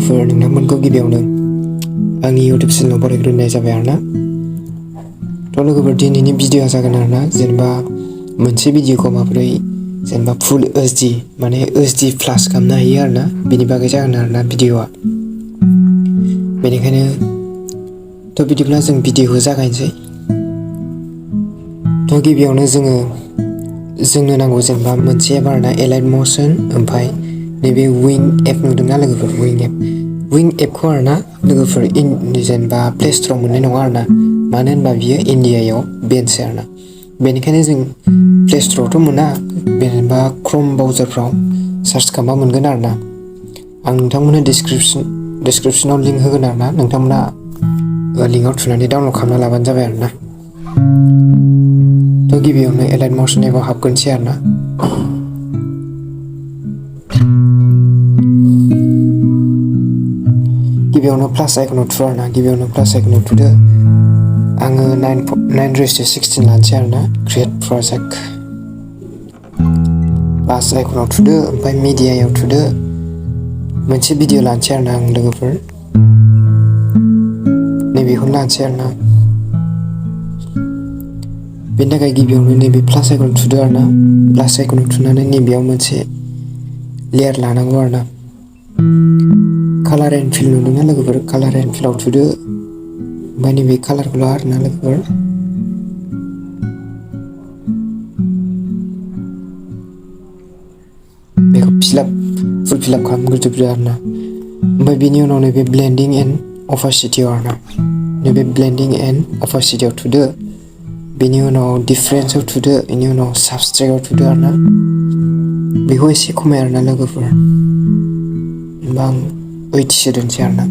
लोगोफोर नोंथांमोनखौ गिबियावनो आंनि YouTube चेनेलाव बरायग्रोनाय जाबाय आरोना। थ' लोगोफोर दिनैनि भिडिअ'आ जागोन आरोना जेनेबा मोनसे भिडिअ'खौ माबोरै जेनेबा फुल HD माने HD प्लास खालामनो हायो आरोना बेनि बागै जागोन आरोना भिडिअ'आ। बेनिखायनो थ' बिदिब्ला जों भिडिअ'खौ जागायनोसै। थ' गिबियावनो जोंनो नांगौ जेनेबा मोनसे एप आरोना एलाइट मशन ओमफ्राय नैबे विं एप नुदोंना लोगोफोर विं एपखौ आरोना लोगोफोर जेनेबा प्ले स्ट'राव मोननाय नङा आरोना मानो होनबा बियो इन्डियायाव बेनसै आरोना। बेनिखायनो जों प्ले स्ट'रावथ' मोना जेनेबा क्रम ब्राउजारफ्राव सार्च खालामबा मोनगोन आरोना। आं नोंथांमोननो डिसक्रिपसनाव लिंक होगोन आरोना नोंथांमोना लिंकआव थुनानै डाउनलड खालामना लाबानो जाबाय आरोना। थ' गिबियावनो एलाइट मशन एपआव हाबगोनसै आरोना। गिबियावनो प्लास आइकनाव थु आरोना गिबियावनो प्लास आइकनाव थुदो। आङो 9:16 लानोसै आरोना क्रिएट प्रजेक्ट। प्लास आइकनाव थुदो ओमफ्राय मिडियायाव थुदो। मोनसे भिडिअ लानोसै आरोना आं लोगोफोर नैबेखौनो लानोसै आरोना। बेनि थाखाय गिबियावनो नैबे प्लास आइकनाव थुदो आरोना। प्लास आइकनाव थुनानै नैबेयाव मोनसे लेयार लानांगौ आरोना। कालार एन्ड फिल नुदोंना लोगोफोर कालार एन्ड फिलाव थुदो ओमफ्राय नैबे कालारखौ ला आरोना लोगोफोर। बेखौ फुल फिलाप खालामग्रोजोबदो आरोना। ओमफ्राय बेनि उनाव नैबे ब्लेन्डिं एन्ड अपासिटियाव आरोना नैबे ब्लेन्डिं एन्ड अपासिटियाव थुदो। बेनि उनाव डिफारेन्सआव थुदो बेनि उनाव साबस्ट्रेक्टआव थुदो आरोना। बेखौ एसे खमाय आरोना लोगोफोर होनबा आं 80 दोनसै आरोना।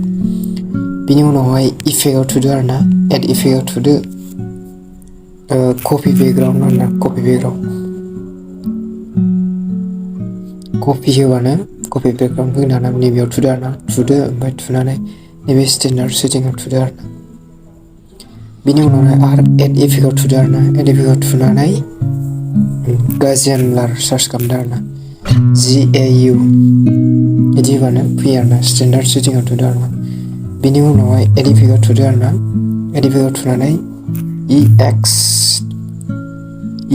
बेनि उनावहाय इफेक्टआव थुदो आरोना एड इफेक्टआव थुदो। कपि बेकग्राउन्ड आरोना कपि होबानो कपि बेकग्राउन्ड फैगोन आरोना नैबेयाव थुदो आरोना ओमफ्राय थुनानै नैबे स्टेन्डार्ड सेटिंआव थुदो आरोना। बेनि उनावहाय आरो एड इफेक्टआव थुदो आरोना एड इफेक्टआव थुनानै गाजियान लार सार्च खालामदो आरोना GAU बिदि होबानो फैयो आरोना स्टेन्डार्ड सेटिंआव थुदो आरोना। बेनि उनावहाय एड इफेक्टआव थुदो आरोना एड इफेक्टआव थुनानै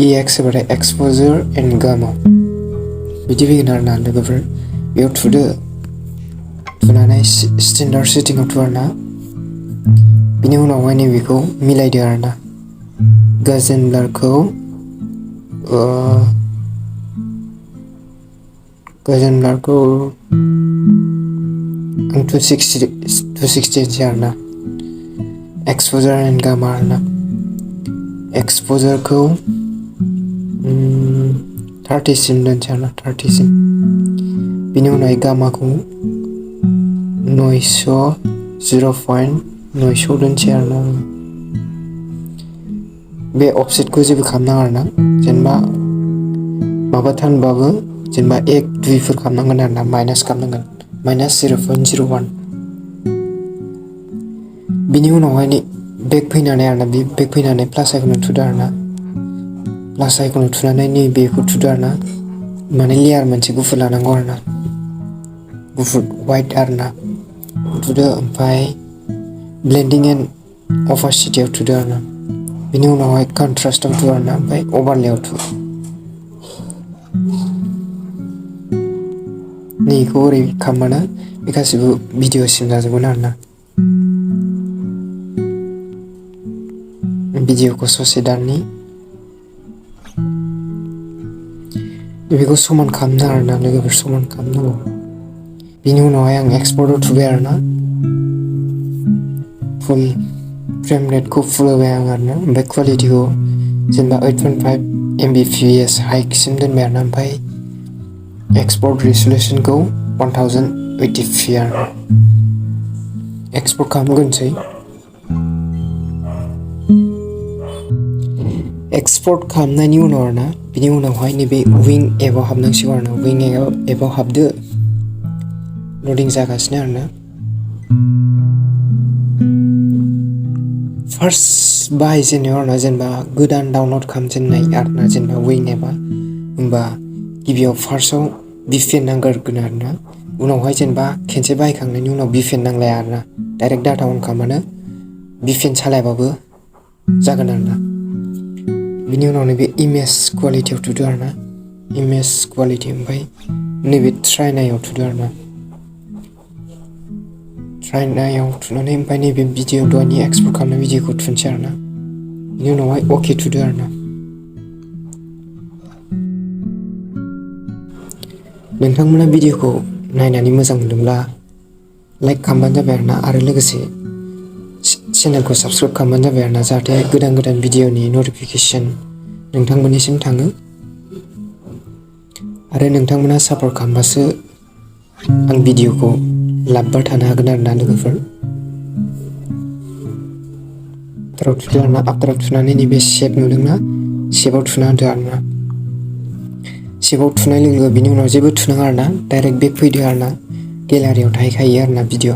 EX होबाथाय एक्सप'जार एन्ड गामा बिदि फैगोन आरोना लोगोफोर। बेयाव थुनानै स्टेन्डार्ड सेटिंआव थु आरोना। बेनि उनावहाय नैबेखौ मिलायदो आरोना गाजेन ब्लारखौ आं 260 होनसै आरोना। एक्सप'जार एन्ड गामा आरोना एक्सप'जारखौ 30 सिम दोनसै आरोना 30 सिम। बेनि उनावहाय गामाखौ 0.900 दोनसै आरोना। बे अफसेटखौ जेबो खालामनाङा आरोना जेनेबा माबाथारबाबो जेनेबा 1-2 खालामनांगोन आरोना माइनास खालामनांगोन -0.01। बिनि उनावहाय बेक फैनानै आरोना बेक फैनानै प्लास आइकनाव थुदो आरोना। प्लास आइकनाव थुनानै नैबेखौ थुदो आरोना माने लेयार मोनसे गुफुर लानांगौ आरोना गुफुर वाइट आरोना थुदो ओमफ्राय ब्लेन्डिं एन्ड अपासिटियाव थुदो आरोना। बेनि उनावहाय कन्ट्रास्टआव थु आरोना ओमफ्राय अभारलेआव थु। नैखौ ओरै खालामबानो बे गासिबो भिडिअसिम जाजोबगोन आरोना। भिडिअखौ ससे दाननि बेखौ समान खालामनो आरोना लोगोफोर समान खालामनांगौ। बेनि उनावहाय आं एक्सपर्टआव थुबाय आरोना फुल फ्रेम रेटखौ फुल होबाय आं आरोना ओमफ्राय क्वालिटिखौ जेनेबा 8.5 MBPS हाइकसिम दोनबाय आरोना ओमफ्राय एक्सपर्ट रिजलुसनखौ 1080p आरोना एक्सपर्ट खालामग्रोनोसै। एक्सपर्ट खालामनायनि उनाव आरोना बिनि उनावहाय नैबे विं एपआव हाबनांसिगौ आरोना विं एपआव हाबदो लडिं जागासिनो आरोना। फार्स्ट बाहायजेननायाव आरोना जेनेबा गोदान डाउनलड खालामजेननाय आरोना जेनेबा विं एपआ होमबा गिबियाव फार्स्टआव VPN नांग्रोगोन आरोना उनावहाय जेनेबा खेनसे बाहायखांनायनि उनाव बिफिन नांलाया आरोना डाइरेक्ट डाटा अन खालामबानो बिफिन सालायाबाबो जागोन आरोना। बिनि उनाव नैबे इमेज क्वालिटियाव थुदो आरोना इमेज क्वालिटि ओमफ्राय नैबे ट्राइ नायाव थुदो आरोना ट्राइ नायाव थुनानै ओमफ्राय नैबे भिडिअ दहायनि एक्सपर्ट खालामनाय भिडिअखौ थुनोसै आरोना बिनि उनावहाय अके थुदो आरोना। नोंथांमोना भिडिअखौ नायनानै मोजां मोनदोंब्ला लाइक खालामबानो जाबाय आरोना आरो लोगोसे चेनेलखौ साबस्क्राइब खालामबानो जाबाय आरोना जाहाथे गोदान गोदान भिडिअनि नटिफिकेसन नोंथांमोननिसिम थाङो आरो नोंथांमोना सापर्ट खालामबासो आं भिडिअखौ लाबोबाय थानो हागोन आरोना लोगोफोर। आफ्टाराव थुदो आरोना आफ्टाराव थुनानै नैबे सेभ नुदोंना सेभआव थुना होदो आरोना सेभआव थुनाय लोगो लोगो बिनि उनाव जेबो थुनाङा आरोना डाइरेक्ट बेक फैदो आरोना गेलारियाव थाहैखायो आरोना भिडिअ।